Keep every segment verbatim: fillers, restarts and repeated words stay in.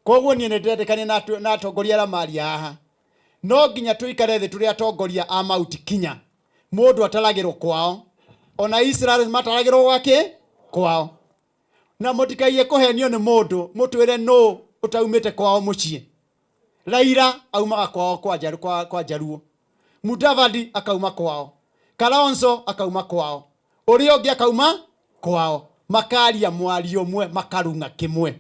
Koguo niĩ nĩ ndendekania na atu-, na atongoria arĩa maria haha. No nginya tũikare thĩ tũrĩ atongoria a Mount Kenya. Mũndũ ataragĩrwo kwao. Ona Israel mataragĩrwo gwakĩ? Kwao. Na mũtikaige kũhenio nĩ mũndũ, mũtwĩre nũ ũtaumĩte kwao mũciĩ. Raila aumaga kwao kwa Jaru-, kwa, kwa Jaruo. Mudavadi akauma kwao. Kalonzo akauma kwao. Ũrĩa ũngĩ akauma kwao. Makaria mwario ũmwe, makarung'a kĩmwe.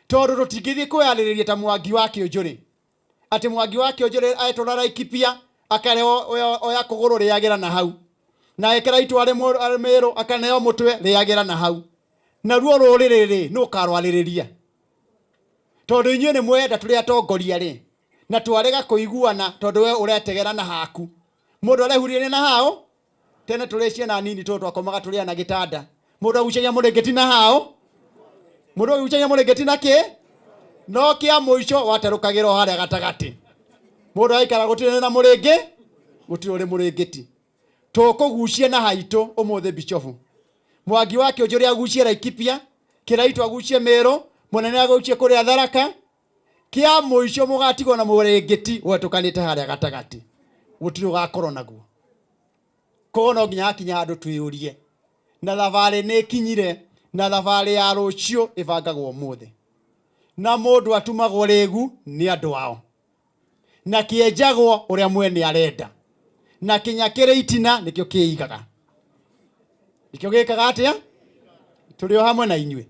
Tondũ tũtingĩthiĩ kwĩarĩrĩria ta Mwangi wa Kĩũnjũrĩ. Atĩ Mwangi wa Kĩũnjũrĩ aetũra Laikipia, akare o-, oya, oya kũgũrũ rĩagĩra na hau. Na ekera itwarĩ mũ-, arĩ Mĩrũ, akaneo mũtwe rĩagĩra na hau. Naruo rũrĩrĩ rĩ, nũ ũkarwarĩrĩria? Tondũ inyuĩ nĩ mwenda tũrĩ atongoria rĩ, na twarega kũiguana tondũ we ũretegera na haku. Mũndũ arehurire na hao, tene tũrĩ ciana nini tũ twakomaga tũrĩ ana gĩtanda. Mũndũ agucagia mũrĩngĩti na hao. Mũndũ agucagia mũrĩngĩti na kĩ? No kĩa mũico waterũkagĩra o harĩa gatagatĩ. Mũndũ aikara gũtirĩ na mũrĩngĩ, gũtirĩ ũrĩ mũrĩngĩti. Tũkũgucia na haitũ ũmũthĩ Bishofu. Mwangi wa Kĩũnjũrĩ agucie Laikipia, Kĩraitũ agucie Mĩrũ, mũnene agucie kũrĩa Tharaka. Kĩa mũico mũgatigwo na mũrĩngĩti wetũkanĩte harĩa gatagatĩ. Gũtirĩ ũgakorwo naguo. Koguo no nginya hakinya handũ twĩyũrie. Na thabarĩ nĩ ĩkinyire, na thabarĩ ya rũciũ ĩbangagwo ũmũthĩ. Na mũndũ atumagwo rĩgu nĩ andũ ao. Na kĩenjagwo ũrĩa mwene arenda. Na kĩnya kĩrĩ itina nĩkĩo kĩigaga. Nĩkĩo gĩkaga atĩa? Tũrĩ o hamwe na inyuĩ.